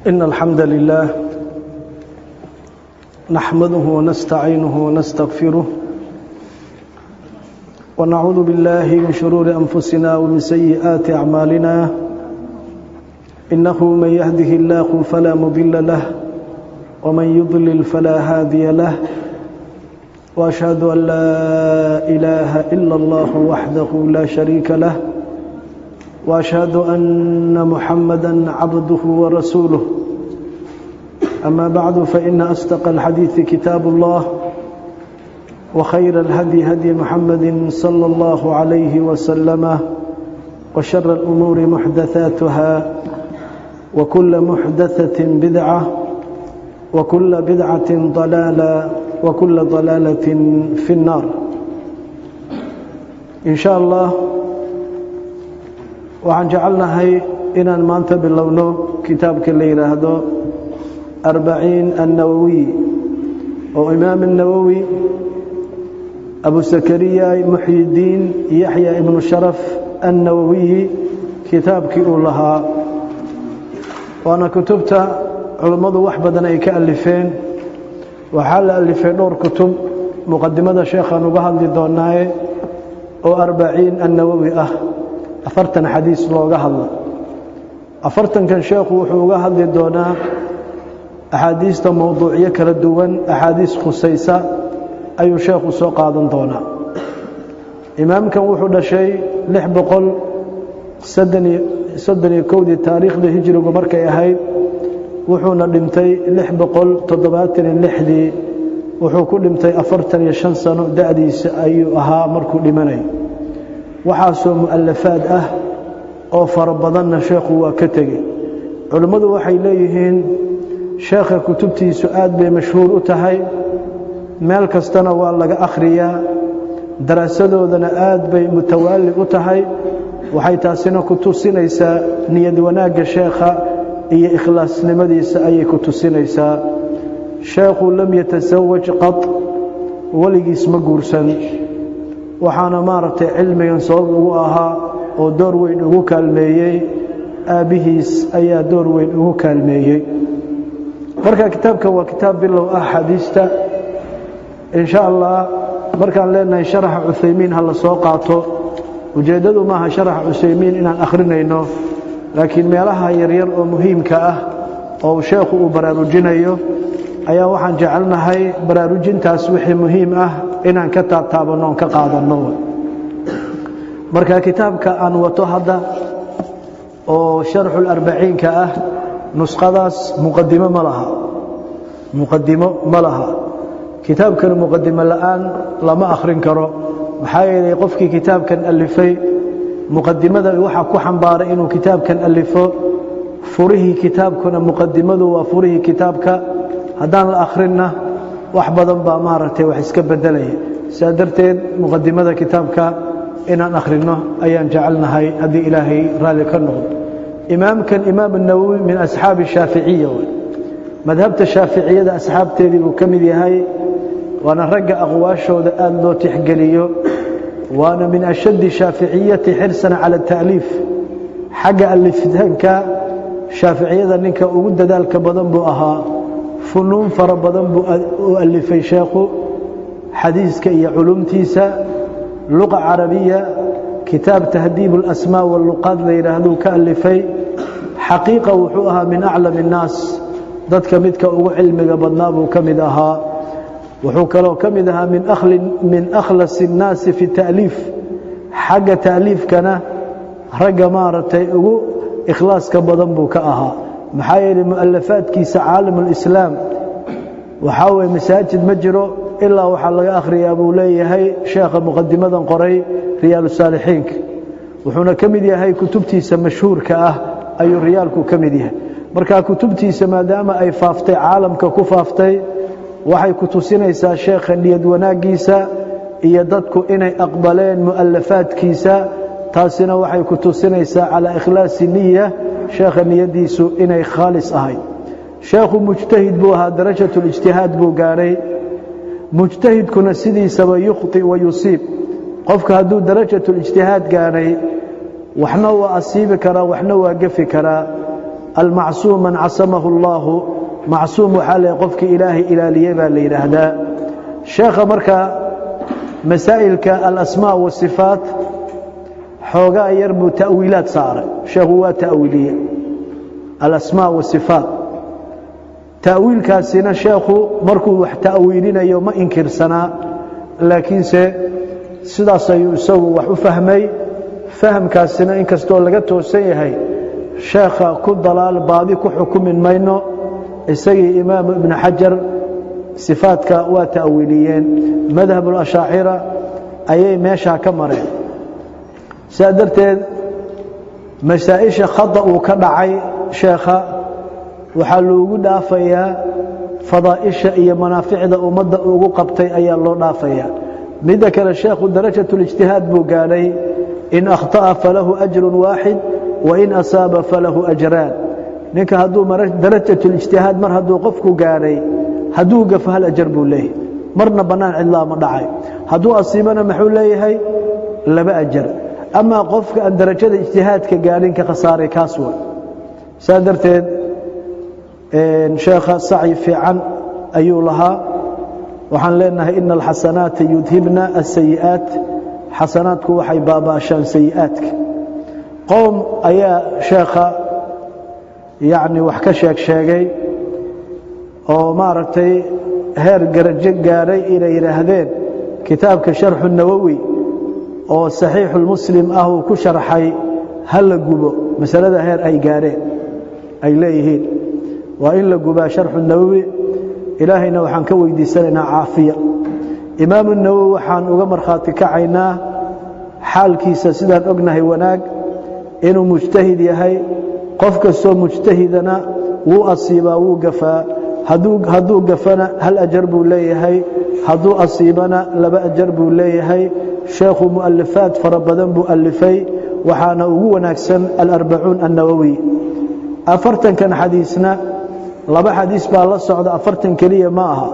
إن الحمد لله نحمده ونستعينه ونستغفره ونعوذ بالله من شرور أنفسنا ومن سيئات أعمالنا إنه من يهده الله فلا مضل له ومن يضلل فلا هادي له وأشهد أن لا إله إلا الله وحده لا شريك له وأشهد أن محمدا عبده ورسوله أما بعد فإن أصدق الحديث كتاب الله وخير الهدي هدي محمد صلى الله عليه وسلم وشر الأمور محدثاتها وكل محدثة بدعة وكل بدعة ضلالة وكل ضلالة في النار إن شاء الله waxaan jecelnahay inaan maanta bilowno kitaabka la yidhaahdo arbaciin annawowiy oo imaam annawowi abu sakariya muxyidiin yaxya ibnu sharaf annawowiyi kitaabkii uu lahaa. Waana kutubta culummadu wax badan ay ka alifeen. Waxaa la alifay dhowr kutub, muqadimada sheekhaan uga hadli doonaaye, oo arbaciin annawowi ah, 40 xadiis looga hadla. 40-kan sheekhu wuxuu uga hadli doonaa axaadiista mowduucyo kala duwan, axaadiis khusaysa ayuu sheekhu soo qaadan doonaa. Imaamkan wuxuu dhashay 631-dii taariikhda hijrigu markay ahayd, wuxuuna dhintay 676-dii. Wuxuu ku dhintay 45 sano da'diisa ayuu ahaa markuu dhimanay. Waxaasoo mu'alafaad ah oo fara badanna sheekhu waa ka tegey. Culimmadu waxay leeyihiin sheekha kutubtiisu aad bay mashhuur u tahay, meel kastana waa laga akhriyaa, daraasadoodana aad bay mutawaali u tahay. Waxay taasina ku tusinaysaa niyad wanaagga sheekha iyo ikhlaasnimadiisa ayay ku tusinaysaa. Sheekhu lam yatasawaj qad, weligiis ma guursan. Waxaana maaragtay cilmigan sabab ugu ahaa oo door weyn ugu kaalmeeyey aabbihiis ayaa door weyn ugu kaalmeeyey. Marka kitaabkan waa kitaab bilow ah xadiista. In sha Allah markaan leenahay sharaxa Cuthaymiin ha la soo qaato, ujeeddadu maaha sharaxa Cuthaymiin inaan akhrinayno, laakiin meelaha yaryar oo muhiimka ah oo sheekhu uu baraarujinayo ayaa waxaan jecelnahay baraarujintaas wixii muhiim ah inaan ka taabtaabanno oon ka qaadanno. Marka kitaabka aan wato hadda oo sharxularbaciinka ah, nusqadaas muqadimo ma laha, muqadimo ma laha. Kitaabkan muqadimo la'aan lama akhrin karo, maxaa yeelay qofkii kitaabkan alifay muqadimada waxaa ku xambaaray inuu kitaabkan alifo. Furihii kitaabkuna muqadimadu waa furihii kitaabka, haddaan la akhrinna wax badan baa maaragtay wax iska bedelaya. Sidaa darteed muqadimada kitaabka inaan akhrinno ayaan jecelnahay haddii Ilaahay raalli ka noqdo. Imaamkan Imaam Nawowi min asxaabi Shaaficiya, madhabta Shaaficiyada asxaabteedii buu ka mid yahay, waana ragga aqwaashooda aada loo tixgeliyo, waana min ashaddi Shaaficiyati xirsan cala ata'liif. Xagga alifitaanka Shaaficiyada ninka ugu dadaalka badan buu ahaa. Funuun fara badan buu u alifay sheekhu, xadiiska iyo culumtiisa, luqa carabiya, kitaab tahdiib alasmaa walluqaad la yidhaahduu ka alifay. Xaqiiqa wuxuu ahaa min aclam innaas, dadka midka ugu cilmiga badnaa buu ka mid ahaa. Wuxuu kaloo ka mid ahaa min akhlasi innaasi fi ta'liif, xagga ta'liifkana ragga maaragtay ugu ikhlaaska badan buu ka ahaa. Maxaa yeelay mu'alafaadkiisa caalamulislaam waxaa weye masaajid ma jiro ilaa waxaa laga akhriyaa buu leeyahay sheekha muqadimadan qoray Riyaalusaalixiinka. Wuxuuna ka mid yahay kutubtiisa mashhuurka ah ayuu Riyaalku ka mid yahay. Marka kutubtiisa maadaama ay faaftay, caalamka ku faaftay, waxay ku tusinaysaa sheekha niyad wanaaggiisa iyo dadku inay aqbaleen mu'alafaadkiisa. Taasina waxay ku tusinaysaa calaa ikhlaasi niya, sheekha niyadiisu inay khaalis ahayd. Sheekhu mujtahid buu ahaa, darajatulijtihaad buu gaadhay. Mujtahidkuna sidiisaba yukhti wa yusiib. Qofka hadduu darajatulijtihaad gaadhay, waxna waa asiibi karaa, waxna waa gefi karaa. Almacsuum man casamahu Allaahu, macsuum waxaa leeyahay qofkii Ilaahay ilaaliyey baa la yidhaahdaa. Sheekha marka masaa'ilka alasmaa wasifaat xoogaa yar buu ta'wiilaad saaray. Sheekhu waa ta'wiiliyey alasmaa wasifaat. Ta'wiilkaasina sheekhu markuu wax ta'wiilinayo ma inkirsanaa, laakiinse sidaas ayuu isagu wax u fahmay. Fahamkaasina inkastoo laga toosan yahay, sheekha ku dalaal baadi ku xukumin mayno. Isagii Imaamu Ibnu Xajar sifaadka waa ta'wiiliyeen, madhabulashaacira ayay meeshaa ka mareen. Sidaa darteed masaa'isha khada uu ka dhacay sheekha waxaa loogu dhaafayaa fadaa'isha iyo manaaficda ummadda ugu qabtay ayaa loo dhaafayaa. Midda kale, sheekhu darajatulijtihaad buu gaadhay. In akhطa'a falahu ajru waaxid, wain asaaba falahu ajraan. Ninka hadduu darajatulijtihaad mar hadduu qofku gaadhay, hadduu gafo hal ajar buu leeyahay, marna bannaan cidlaa ma dhacay. Hadduu asiibana muxuu leeyahay? Laba ajar. Amaa qofka aan darajada ijtihaadka gaadhin, ka khasaaray kaas wa. Saa darteed sheekha sacyi fiican ayuu lahaa. Waxaan leenahay ina alxasanaati yudhibna asayi'aat, xasanaadku waxay baabaashaan sayi'aadka. Qowm ayaa sheekha yacni wax ka sheeg sheegay oo maaragtay heer garajo gaadhay inay yidhaahdeen kitaabka Sharxu Nawowi oo Saxiixulmuslim ah uu ku sharxay ha la gubo. Masalada heer ay gaadheen ay leeyihiin waa in la gubaa Sharxu Nawowi. Ilaahayna waxaan ka weydiisanaynaa caafiya. Imaamu Nawowi waxaan uga markhaati kacaynaa xaalkiisa sidaan ognahay wanaag, inuu mujtahid yahay. Qof kastoo mujtahidana wuu asiibaa, wuu gafaa. Hadduu gafana hal ajar buu leeyahay, hadduu asiibana laba ajar buu leeyahay. Sheekhu mu'alifaad fara badan buu alifay, waxaana ugu wanaagsan Alarbacuun Annawowi. 40-kan xadiisna laba xadiis baa la socda, 40 keliya ma aha.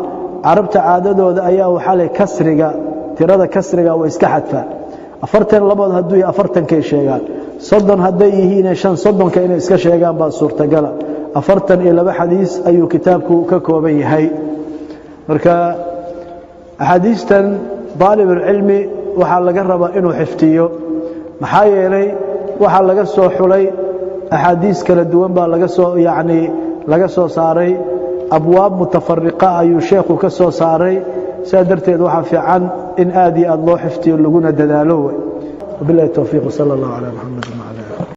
Carabta caadadooda ayaa waxaa le kasriga, tirada kasriga way iska xadfaan. 40 labood hadduu yahay 40-kay sheegaan, 30 hadday yihiin 5 30-ka inay iska sheegaan baa suurtagala. 42 xadiis ayuu kitaabku ka kooban yahay. Marka axaadiistan daalibulcilmi waxaa laga rabaa inuu xifdiyo, maxaa yeelay waxaa laga soo xulay axaadiis kala duwan baa laga soo yacni laga soo saaray, abwaab mutafariqa ayuu sheekhu ka soo saaray. Sidaa darteed waxaa fiican in aad iyo aad loo xifdiyo laguna dadaalo. Wabilahi towfiiq, wsala allahu calaa Muxamed.